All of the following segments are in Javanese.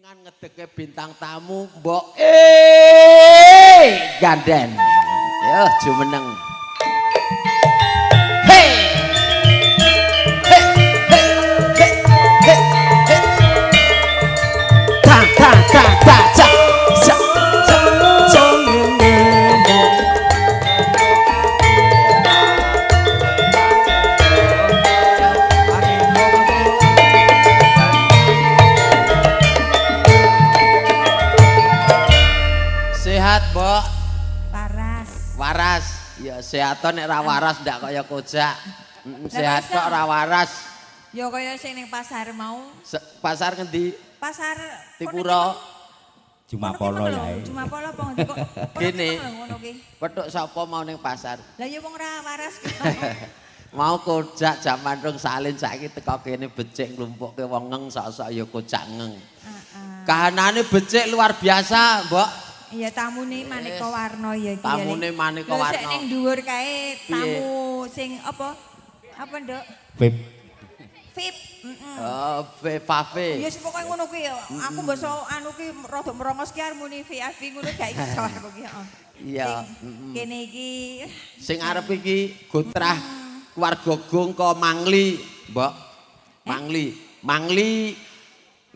Jenengan ngedeke bintang tamu mbok ganden. Yo jumeneng. Hey. Hey hey hey hey hey. Ta ta ta ta ta. Sa sa sa. Sehat, Mbok. Waras. Waras. Ya sehat to nek ra waras ndak kaya kojak. Sehat kok ra waras. Ya kaya sing ning pasar mau. Pasar ngendi? Pasar Tipuro. Jumapolo ya. Jumapolo apa ngendi kok? Kene. Ngono ki. Petuk sapa mau ning pasar? Lah ya wong ra waras. Mau kojak jaman rong salin saiki teko kene becik nglumpukke wong ngeng sok-sok ya kojak ngeng. Heeh. Kahanane becik luar biasa, Mbok. Iya tamune maneka warna ya iki. Tamune maneka warna. Lho sik ning dhuwur kae tamu sing apa? Apa, Nduk? Vip. Vip, heeh. Oh, VAV. Ya pokoke ngono kuwi ya. Aku mbasa anu ki rada merongos ki arep muni VAV ngono gak iso aku ki, heeh. Iya, kene iki sing arep iki gotrah keluarga Gong ko Mangli, Mbok. Mangli, Mangli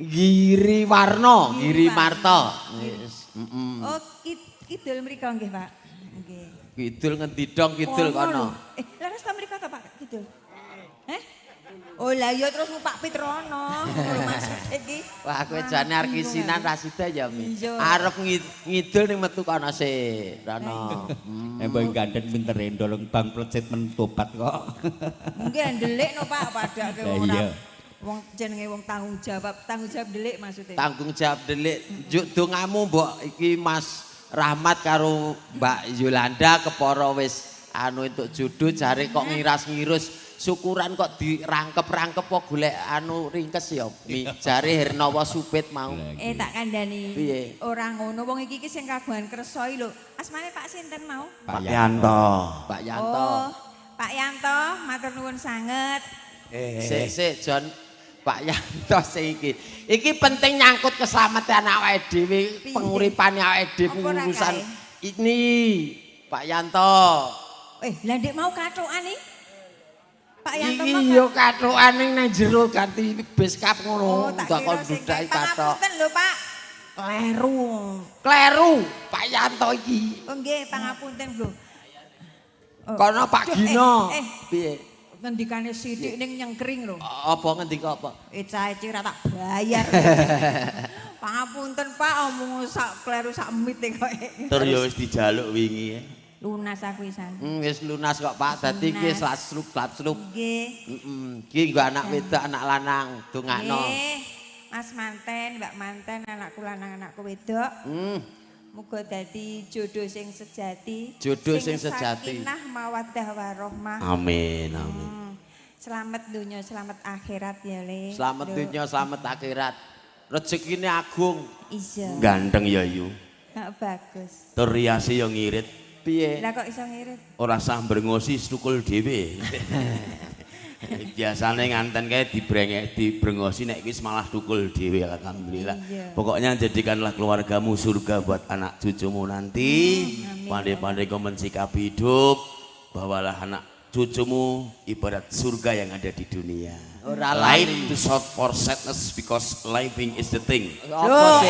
Giri Warna, Giri Marta. Yes. Oh, kidul mriko nggih, Pak. Nggih. Kidul ngendi dong kidul kono. Laras ta mriko ta, Pak? Kidul. Heh? Oh, lah ya terus Pak Pitrono. Lho maksud iki. Wah, kowe jane arep kisinan ra sida ya, Mi. Arep ngidul ning metu kono sik, rono. Mbok ganden pinter ndolong bang plecit men tobat kok. Nggih ndelikno, Pak, padake wong ora. Wong jenenge wong tanggung jawab delik maksudnya. Tanggung jawab delik. Njuk dongamu mbok iki Mas Rahmat karo Mbak Yolanda kepara wis anu entuk jodoh jare kok ngiras-ngirus syukuran kok dirangkep-rangkep kok golek anu ringkes ya Mi jare Hernawa Supit mau. Tak kandhani. Ora ngono wong iki sing kagungan kersa iki lho. Asmane Pak sinten mau? Pak Yanto. Pak Yanto. Oh, Pak Yanto matur nuwun sanget. Sik sik Jon. Pak Yanto sing iki. Iki penting nyangkut keselamatan awake dhewe, penguripane awake dhewe urusan ini Pak Yanto. Lah ndek mau kathokan iki. Pak Yanto iki yo kathokan ning nang jero ganti beskap ngono, ndak kon ndudaki kathok. Pangapunten lho, Pak. Kleru. Kleru Pak Yanto iki. Oh nggih, pangapunten lho. Kono Pak Gino. Piye? Ngendikane sithik ning nyengkring lho. Apa ngendika apa? Cah iki ora tak bayar. Pangapunten Pak, omong sak kleru sak mit kok. Tur ya wis dijaluk wingi. Lunas aku isan. Wis lunas kok Pak. Dadi iki slap-slup. Nggih. Heeh. Iki nggo anak wedok, anak lanang, dongakno. Nggih. Mas manten, Mbak manten, anakku lanang, anakku wedok. Muga dadi jodoh sing sejati. Jodoh sing sejati. Sakinah mawaddah warahmah. Amin, amin. Selamat dunia, selamat akhirat ya, Le. Selamat dunia, selamat akhirat. Rezekine agung. Iya. Ganteng ya, Yu. Bagus. Tur riase ya ngirit. Piye? Lah kok iso ngirit? Ora sah brengosi stukul dhewe. Biasane nganten kae dibrengosi nek wis malah tukul dhewe alhamdulillah. Iya. Pokoknya jadikanlah keluargamu surga buat anak cucumu nanti. Pandai-pandai kau mensikapi hidup, bawalah anak cucumu ibarat surga yang ada di dunia. Ora life to short for sadness because living is the thing. Lho,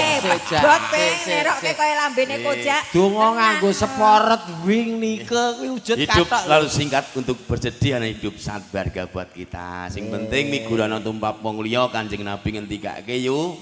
nerokke kaya lambene kojak. Donga nganggo seporet wing nike kuwi wujud kathok. Hidup selalu singkat untuk bersedih, ana hidup sangat berharga buat kita. Sing penting migurana tumpap wong liya Kanjeng Nabi ngendikake yu.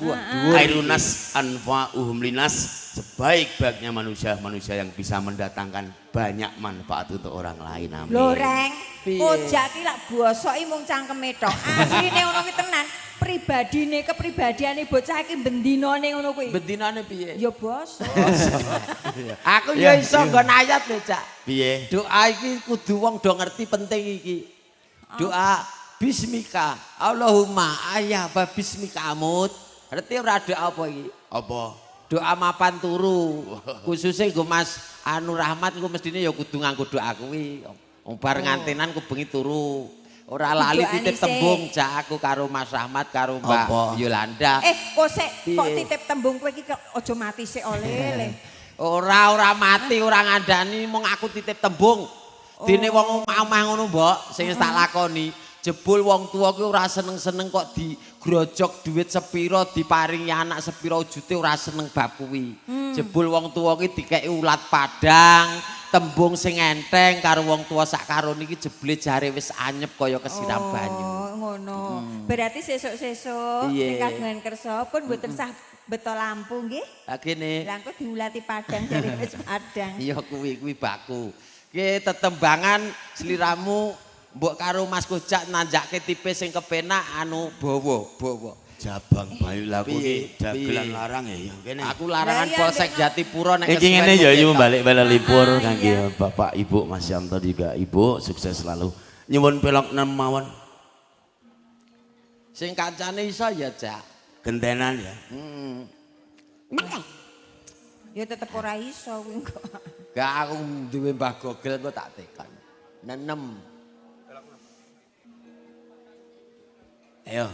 Khairunas anfa'uhum linas, sebaik-baiknya manusia-manusia yang bisa mendatangkan banyak manfaat untuk orang lain. Amin. Lho Reng, kojak ki lak bosoki mung cangkeme tok. Asline ngono kuwi tenan, pribadine kepribadiane bocah iki bendinane ngono kuwi. Bendinane piye? Ya bosok. Aku ya iso nggon ayat lho, Cak. Piye? Doa iki kudu wong do ngerti penting iki. Doa bismika Allahumma ayah wa bismika amut. Ngerti ora doa apa iki? Apa? Doa mapan turu. Khususnya nggo Mas Anu Rahmat iku mestine ya kudu nganggo doa kuwi. Wong bar ngantenan ku bengi turu. Ora lali titip tembung jak aku karo Mas Rahmat karo Mbak Yolanda. Kok sik kok titip tembung kowe iki aja mati sik oleh. Ora mati, ora ngandani mung aku titip tembung. Dene wong omah-omah ngono, Mbok, sing wis tak lakoni. Jebul wong tuwa ki ora seneng-seneng kok digrojok duit sepiro diparingi anak sepiro ujute ora seneng bab kuwi. Jebul wong tuwa ki dikeki ulat padang, tembung sing enteng karo wong tuwa sak karone iki jebule jare wis anyep kaya kesiram banyu. Oh, ngono. Berarti sesuk-sesuk sing kagungan kersa pun mboten sah beto lampu nggih. Lah kene. Lah engko diulati padang jare wis padang. Iya kuwi baku. Ki tetembangan sliramu mbok karo Mas Kojak nanjake tipe sing kepenak anu bawa. Jabang bayu laku iki dagelan larang ya kene. Aku larangan Polsek Jatipuro nek iki ngene ya yu balik lipur kangge Bapak Ibu Mas Yanto juga Ibu sukses selalu. Nyuwun pelok 6 mawon. Sing kancane iso ya, Cak. Gentenan ya. Ya tetep ora iso kuwi kok. Gak aku duwe Mbah Gogel kok tak tekan. 6. Ayo.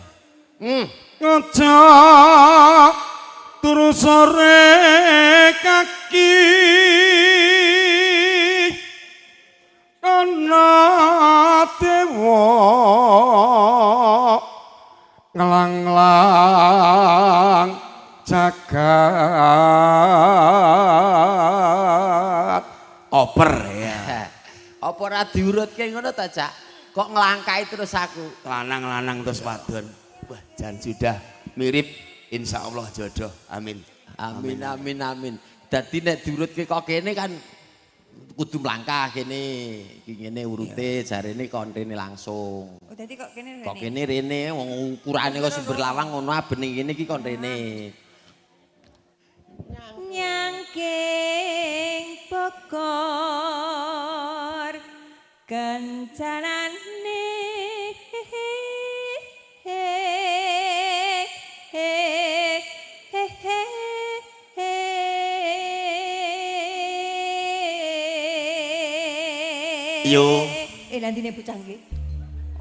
Ngejak turu sore kaki ana dewa ngelang-lang jagat oper ya. Apa ora diurutke ngono ta, Cak? Kok ngelangkai terus aku? Lanang-lanang terus wadon. Wah, jan sudah mirip, insya Allah jodoh. Amin. Amin, amin, amin. Dadi nek diurutke kok kene kan kudu mlangkah kene. Iki ngene urute jarene kon rene langsung. Oh, dadi kok kene rene. Kok kene rene wong ukurane kok sumber lawang ngono abening kene iki kon rene. Nyangking Bogor kencanane Yo. Landine bocah nggih.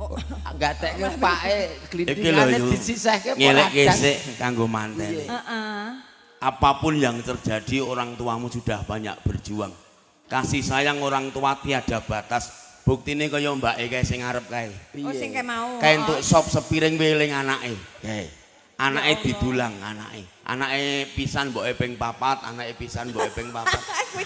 Oh, enggak tekke pake glindingane disisihke ngelek sik kanggo manten. Heeh. Apapun yang terjadi orang tuamu sudah banyak berjuang. Kasih sayang orang tua tiada batas. Buktine kaya mbake kae sing ngarep kae. Oh sing kae mau. Kae entuk sop sepiring weling anake. Kae. Anake didulang anake. Anake pisan mboke ping 4, anake pisan mboke ping 4.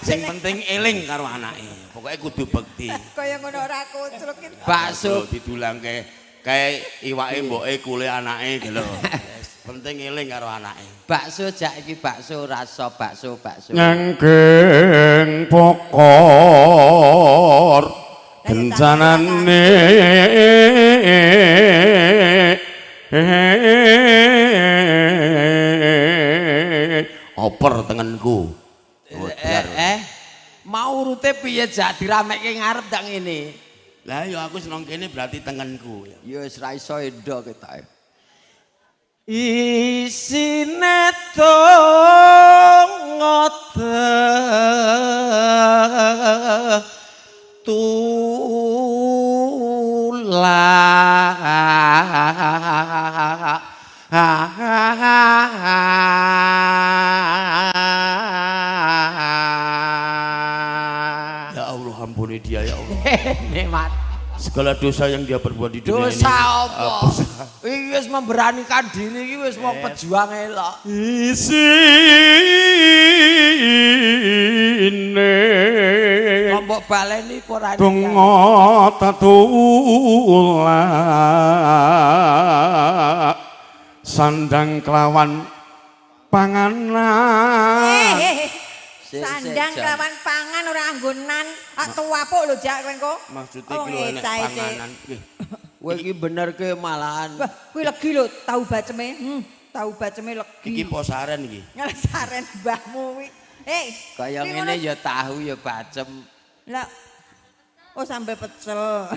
Sing penting eling karo anake. Pokoke kudu bekti. Kaya ngono ora kucluk iki. Bakso didulangke kae iwake mboke kule anake lho. Penting eling karo anake. Bakso jak iki bakso rasa bakso bakso. Nyangking Bogor kencanane oper tengenku. Mau urute piye jak diramekke ngarep tak ngene. Lah ya aku seneng kene berarti tengenku. Ya wis ra iso endo ketoke. Isine donga tulah. Ya Allah ampuni dia ya Allah. Nikmat. Segala dosa yang dia perbuat di dunia dosa ini. Dosa apa? Iki wis memberanikan diri iki wis wong pejuang elok. Isine mbok baleni apa ora? Donga tatula sandang kelawan panganan. Sandang kelawan pangan ora anggonan tuwapuk lho jak kowe engko. Maksude iki lho enek panganan. Kowe iki bener ke malahan. Wah, kuwi legi lho tahu baceme. Tahu baceme legi. Iki posaren iki. Ngalesaren mbahmu kuwi. Hei, kaya ngene ya tahu ya bacem. Lah oh sambel pecel.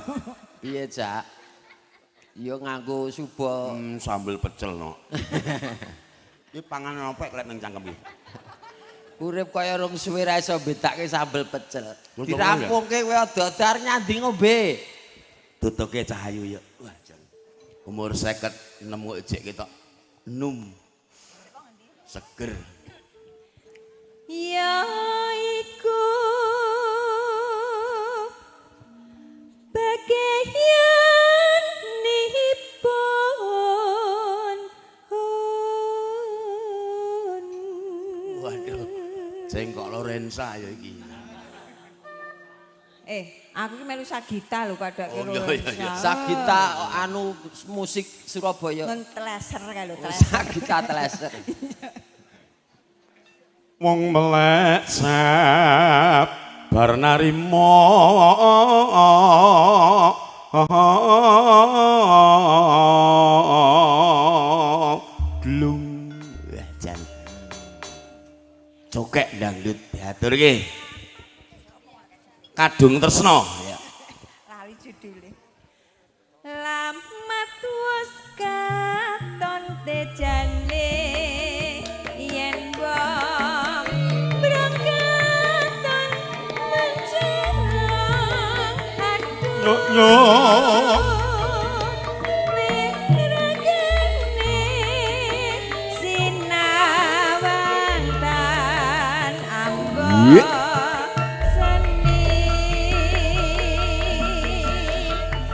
Piye, Jak? Ya nganggo subo sambel pecel no. Iki panganan apa klek nang cangkem iki? Urip kaya rong suwe ra iso bedake sambel pecel. Dirampungke kowe ada-ada nyandi ngombe. Tutuke Cahayu ya. Wah, jan. Umur 56 kok jek ketok num. Seger. Ya iku bagianipun. Waduh, jengkok Lorenza ya iki. Aku ki melu Sagita lho padake Oh, Lorenza. iya. Sagita anu musik Surabaya. Mentleser kae lho, tleser. Sagita tleser. Wong melek sabar narimo Glung. Wah, jan. Cokek dangdut diaturke. Kadung Tresno ya. Lali judule. Lamat wis katon tejane yen wong brangkatan menjelang aduh. Yo Mitragane sinawang tan anggo seni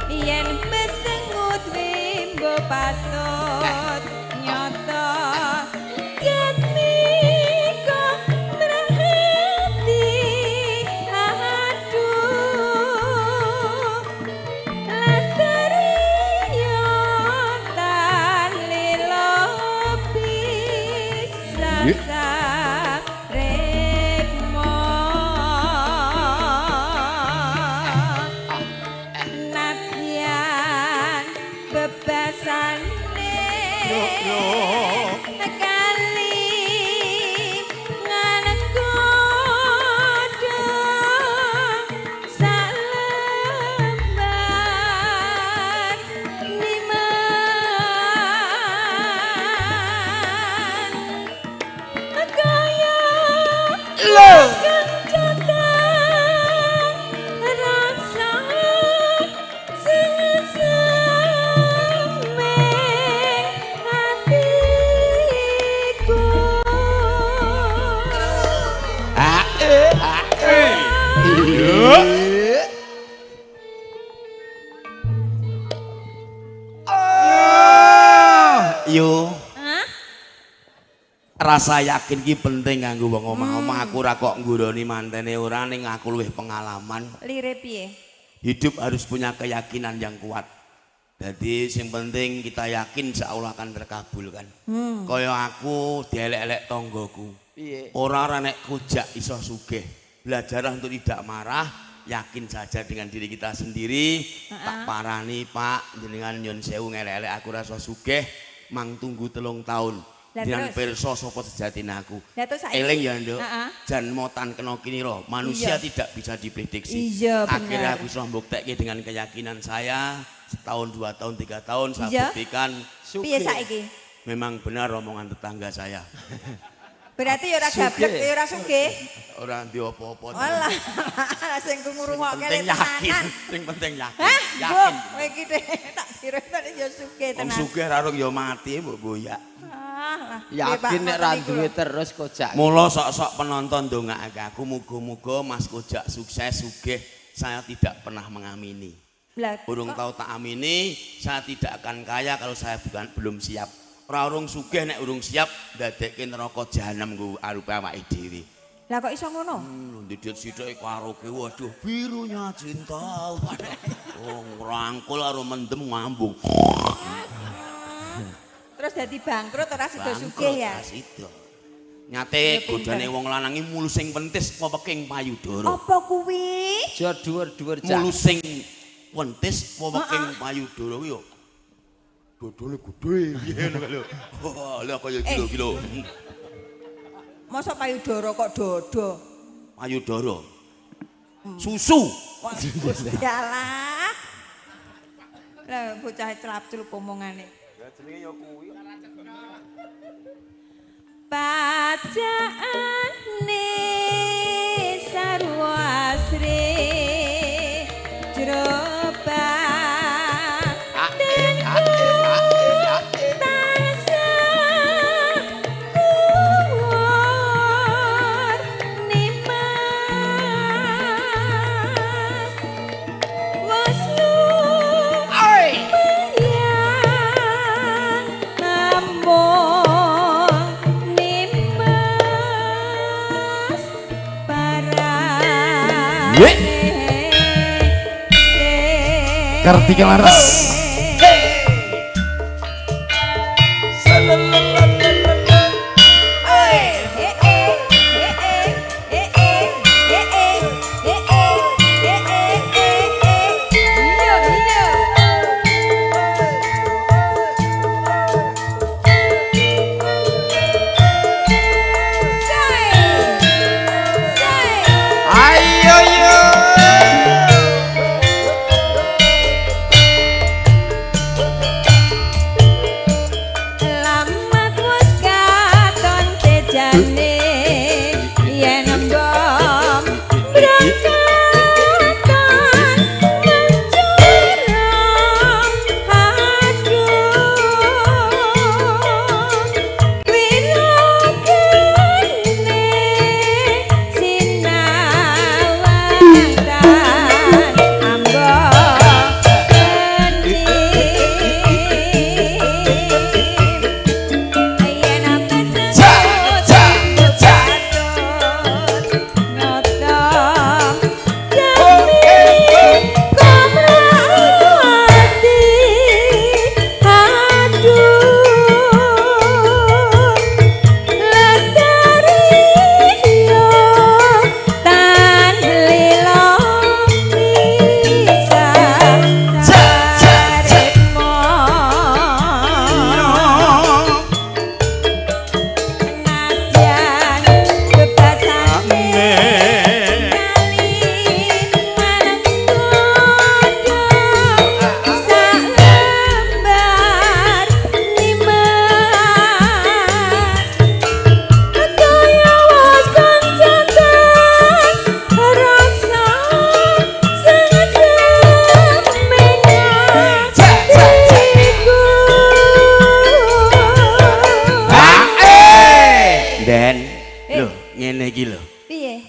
yen mesengut wimbo patut nyata jatmika mrahati aduh lestariyo tan lilo pisah rekmo nadyan bebasane kali ngan godho salembar liman kaya Lho. kencotan rasa sing semeng atiku. Yo. Hah? Rasa yakin ki penting kanggo wong omah-omah. Aku ora kok ngguroni mantene ora ning aku luwih pengalaman. Lire piye? Hidup harus punya keyakinan yang kuat. Jadi sing penting kita yakin insyaallah akan terkabulkan. Kaya aku dielek-elek tanggoku. Piye? Ora ora nek kujak iso sugih. Belajarlah untuk tidak marah, yakin saja dengan diri kita sendiri. Tak parani Pak, jenengan nyun sewu ngelek-elek aku ora iso sugih, mang tunggu 3 tahun. Lah Jenengan terus? pirsa sapa sejatine aku. Lah terus saiki? Eling ya, Nduk. Heeh. Jan motan kena kinira, manusia Iya. tidak bisa diprediksi. Iya, bener. Akhirnya aku iso mbuktekke dengan keyakinan saya, setahun, 2 tahun, 3 tahun saya Iya. buktikan Piye saiki? memang benar omongan tetangga saya. Berarti ya ora gablek, ya ora sugih. Ora ndi apa-apa. Walah, sing ngrungokke Penting yakin, tenanan. sing penting yakin. Hah? Yakin. Kowe iki deh, tak kira tadi ya sugih Wong tenan. sugih ra rung ya mati mbok boyak. Ah, lah. Yakin nek ra duwe terus kojak. Mula sok-sok penonton ndongakake aku muga-muga Mas Kojak sukses sugih. Saya tidak pernah mengamini. Lah, Urung tau tak amini, saya tidak akan kaya kalau saya bukan belum siap. Ora urung sugih nek urung siap ndadekke neraka jahanam nggo arupe awake dhewe. Lah kok iso ngono? Ndidit sithik karaoke waduh birunya cinta. Oh ngrangkul karo mendem ngambung. Terus dadi bangkrut ora sida sugih ya? Bangkrut, ra sida. Nyate godane wong lanang iki mulusing pentis weweking payudara. Apa kuwi? Aja dhuwur-dhuwur cak. Mulusing pentis weweking payudara kuwi yo. Dodole gedhe piye ngono lho. Wah, lha kaya kilo-kilo. Masa payudara kok dodo? Payudara. Susu. Wah, Gusti Allah. Lah bocah celap-celup omongane. Ya jenenge ya kuwi. Pacaane sarwa asri jroba Kartika Laras.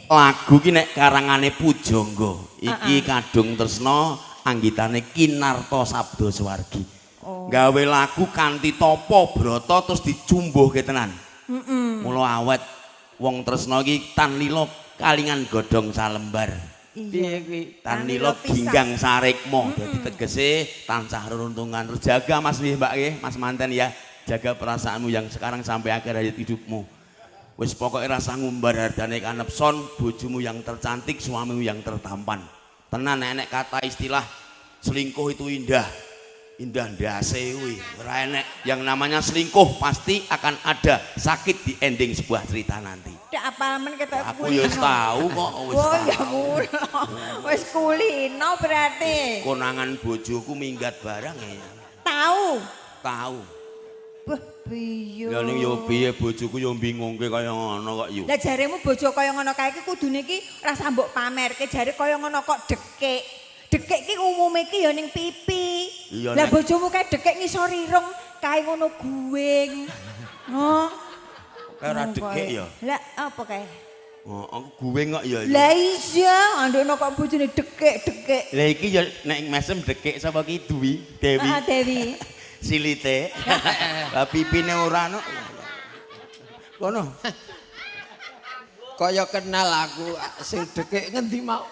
Lagu ki nek karangane Pujangga iki kadung tresna anggitane Kinarto Sabdo Swargi. Gawe lagu kanthi tapa brata terus dicumbuhke tenan. Mula awet wong tresna iki tan lila kalingan godhong salembar. Piye kuwi? Tan lila ginggang sarikma. Dadi tegese tansah reruntungan. Terus jaga Mas nggih Mbak nggih, Mas manten ya. Jaga perasaanmu yang sekarang sampai akhir hayat hidupmu. Wis pokoke rasa ngumbar hardane kanepson, bojomu yang tercantik, suamimu yang tertampan. Tenan enek kata istilah selingkuh itu indah. Indah ndase kuwi. Ora enek yang namanya selingkuh pasti akan ada sakit di ending sebuah cerita nanti. Ndak apal men ketok aku ya wis tahu kok wis. Oh ya ngono. Wis kulino berarti. Konangan bojoku minggat barang ya. Tahu. Tahu. Beh piye. Ya ning yo piye bojoku yo bingungke kaya ngono kok yo. Lah jaremu bojo kaya ngono kae iki kudune iki rasa mbok pamerke jare kaya ngono kok dekik. Dekik ki umume ki ya ning pipi. Lah bojomu kae dekik ngisor irung kae ngono guwing. No. Kae ora dekik ya. Lah apa kae? Oh, aku guwing kok ya. Lah iya, andono kok bojone dekik-dekik. Lah iki ya nek mesem dekik sapa ki Dwi, Dewi. Heeh, Dewi. Silite. Lah pipine ora ono. Kono. Kaya kenal aku sing dekik ngendi mau.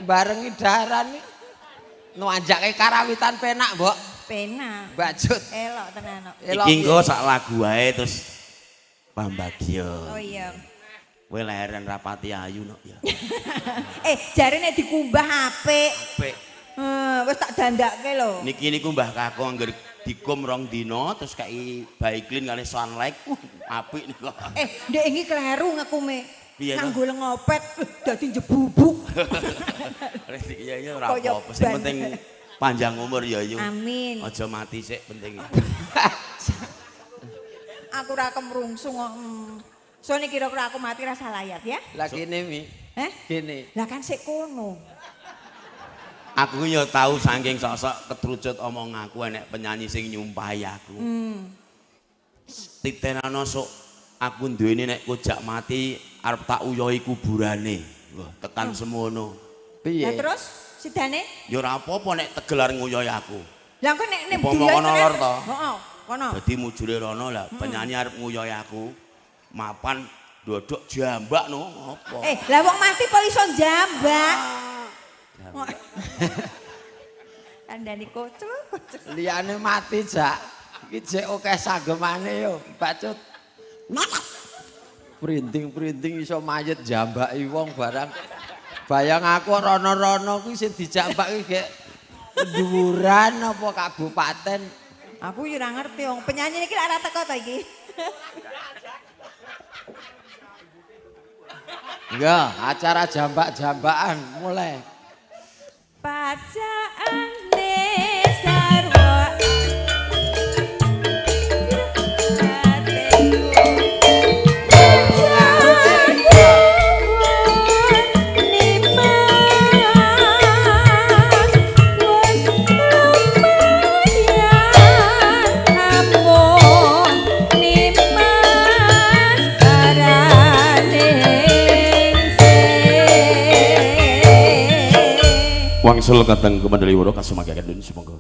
Barengi daran iki. Nuanjake karawitan penak, Mbok. Penak. Bacut. Elok tenan kok. Iki engko sak lagu wae terus pambagya. Oh iya. Kowe leren rapati ayu nok ya. Jare nek dikumbah apik. Apik. Wis tak dandake lho. Niki niku Mbah Kakung angger dikum rong dina terus kai Baiklin kali Sunlight. Apik niku. Ndek iki kleru ngekume. Nganggo lengopet dadi njebubuk. Iya iya ora apa-apa. Sing penting panjang umur ya yu. Amin. Aja mati sik penting. Aku ora kemrungsung kok. Sone kira-kira aku mati rasa layat ya. Lah kene mi. Heh? Kene. Lah kan sik kono. Aku ya tahu saking sok-sok ketrucut omong aku enek penyanyi sing nyumpahi aku. Titenana sok aku duweni nek kojak mati arep tak uyohi kuburane. Wah, tekan semono. Piye? Lah terus sidane? Ya ora apa-apa nek tegelar nguyoi aku. Lah engko nek nek Umpama kono lor to. Heeh, kono. Dadi mujure rono lah penyanyi arep nguyoi aku. Mapan Dodok jambak no apa? Lah wong mati kok iso jambak? Kandhani kocok, kocok. Liyane mati, Jak. Iki jek akeh sanggemane yo, Bacut. Printing-printing iso mayit jambaki wong barang. Bayang aku rono-rono kuwi sing dijambak iki gek dhuwuran apa kabupaten. Aku yo ora ngerti wong penyanyi iki lak ora teko to iki. Ya, acara jambak-jambakan mulai. Pacaane sarwa Wangsul kateng kemandali wuro kasumanggaken dun sumangga.